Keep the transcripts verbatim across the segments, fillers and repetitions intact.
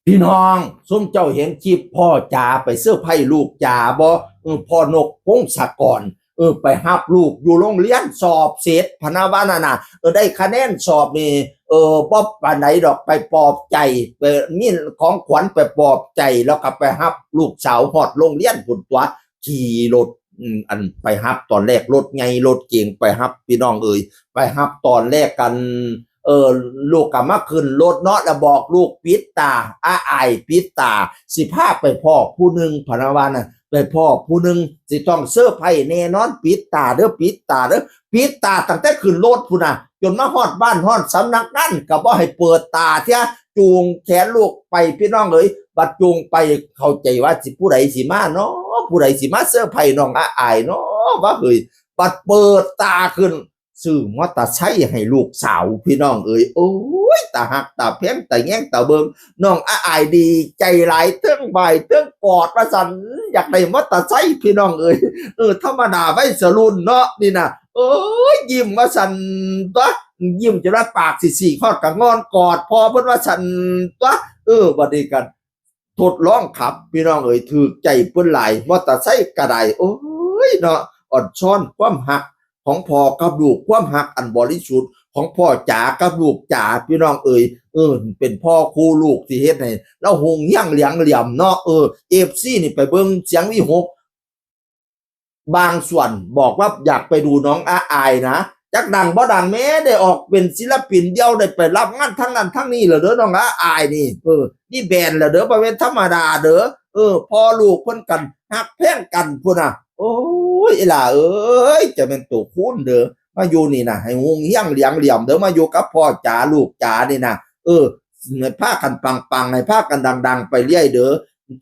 พี่น้อง ซุมเจ้าเห็นคลิปพ่อจ๋าไปเซอร์ไพรส์ลูกจ๋าบ่ เออ พ่อนกพงศกร เออ ไปรับลูกอยู่โรงเรียน สอบเสร็จพะนะว่านั่นน่ะ เออ ได้คะแนนสอบนี่ เออ บ่ปานใดดอก ไปปลอบใจ ไปมีของขวัญไปปลอบใจ แล้วก็ไปรับลูกสาวฮอดโรงเรียนพุ้นตั๊ว ขี่รถ อืม อันไปรับตอนแรกรถใหญ่รถเก๋งไปรับ พี่น้องเอ๋ย ไปรับตอนแรกกัน เออ ลูกก็มาขึ้นรถเนาะ แล้วบอกลูกปิดตา อ้าอายปิดตา สิพาไปพ้อผู้หนึ่งพะนะว่าน่ะ ไปพ้อผู้หนึ่ง สิต้องเซอร์ไพรส์แน่นอน ปิดตาเด้อ ปิดตาเด้อ ปิดตาตั้งแต่ขึ้นรถพุ้นน่ะ จนมาฮอดบ้านฮอดสำนักงานก็บ่ให้เปิดตาเทื่อ จูงแขนลูกไป พี่น้องเอ๋ย บัดจูงไป เข้าใจว่าสิผู้ใดสิมาเนาะ ผู้ใดสิมาเซอร์ไพรส์น้องอ้าอายเนาะ ว่าเฮ้ย บัดเปิดตาขึ้น ซื้อมอเตอร์ไซค์ให้ลูกสาว พี่น้องเอ๋ย โอ้ย ตาฮักตาแพงตาแยงตาเบิ่ง น้องอ้าอายดีใจหลาย เทิงไหว้เทิงกอดว่าซั่น อยากได้มอเตอร์ไซค์ พี่น้องเอ๋ย เออ ธรรมดาวัยรุ่นเนาะนี่น่ะ เอ้ย ยิ้มว่าซั่นตั๊ว ยิ้มจนว่าปากสิฉีก ฮอดกะงอนกอดพ่อเพิ่นว่าซั่นตั๊ว เออ บัดนี้กัน ทดลองขับ พี่น้องเอ๋ย ถืกใจเพิ่นหลาย มอเตอร์ไซค์ก็ได้ โอ้ยเนาะ อ่อนช้อนความฮักของพ่อกับลูก ความฮักอันบริสุทธิ์ของพ่อจ๋ากับลูกจ๋า พี่น้องเอ๋ย เออ เป็นพ่อคู่ลูกที่เฮ็ดให้เราฮุงเฮียงเหลียงเหลี่ยมเนาะ เออ เอฟซี นี่ไปเบิ่งเสียงวิหก บางส่วนบอกว่าอยากไปดูน้องอ้าอายนะ จักดังบ่ดังแม่ได้ออกเป็นศิลปินเดี่ยว ได้ไปรับงานทั้งนั้นทั้งนี้แล้วเด้อ น้องอ้าอายนี่ เออ นี่แบรนด์แล้วเด้อ บ่แม่นธรรมดาเด้อ เออ พ่อลูกเพิ่นกันฮักแพงกันพุ้นน่ะ โอ้ย อีหล่าเอ้ย จะเป็นตัวคูณเด้อ มาอยู่นี่น่ะ ให้ฮุงเฮียงเหลียงเหลี่ยมเด้อ มาอยู่กับพ่อจ๋าลูกจ๋านี่น่ะ เออ ให้พากันปังๆ ให้พากันดังๆ ไปเรื่อยเด้อ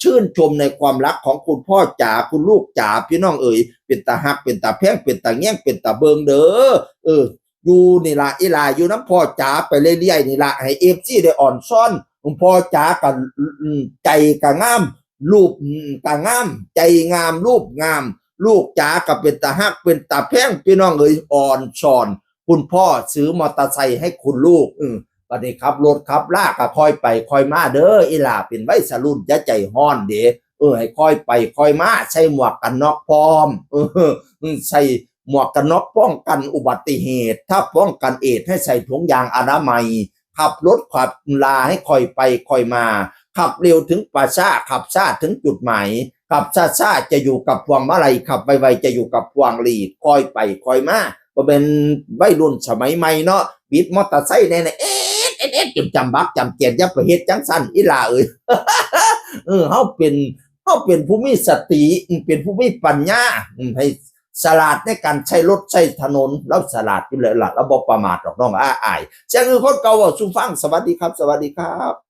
ชื่นชมในความรักของคุณพ่อจ๋า คุณลูกจ๋า พี่น้องเอ๋ย เป็นตาฮัก เป็นตาแพง เป็นตาแยง เป็นตาเบิ่งเด้อ เออ อยู่นี่ล่ะ อีหล่าอยู่นำพ่อจ๋าไปเรื่อยๆ นี่ล่ะ ให้เอฟซี ได้อ่อนซ้อน พ่อจ๋าก็ อืม ใจก็งาม รูป อืม ก็งาม ใจงาม รูปงาม ลูกจ๋าก็เป็นตาฮัก เป็นตาแพง พี่น้องเอ๋ย อ่อนซ้อน คุณพ่อซื้อมอเตอร์ไซค์ให้คุณลูก เออ บัดนี้ขับรถขับลาก็ค่อยไปค่อยมาเด้อ อีหล่าเป็นวัยรุ่นอย่าใจร้อนเด้ เออ ให้ค่อยไปค่อยมา ใส่หมวกกันน็อกพร้อม เออ ใส่หมวกกันน็อกป้องกันอุบัติเหตุ ถ้าป้องกันเอดส์ให้ใส่ถุงยางอนามัย ขับรถขับลาให้ค่อยไปค่อยมา ขับเร็วถึงป่าช้า ขับช้าถึงจุดหมาย ขับช้าๆ จะอยู่กับพวงมาลัย ขับไวๆ จะอยู่กับพวงหลีด ค่อยไปค่อยมา บ่แม่นวัยรุ่นสมัยใหม่เนาะ บิดมอเตอร์ไซค์แน่ๆ เอดเอดเอดจนจำบักจำเจียน อย่าไปเฮ็ดจังซั่น อีหล่าเอ๋ย เออ เฮาเป็น เฮาเป็นผู้มีสติ อืม เป็นผู้มีปัญญา อืม ให้ฉลาดในการใช้รถใช้ถนน เราฉลาดอยู่แล้วล่ะ เราบ่ประมาทดอกน้องอ้าอาย เสียงคือคนเก่าเว้าสู่ฟัง สวัสดีครับ สวัสดีครับ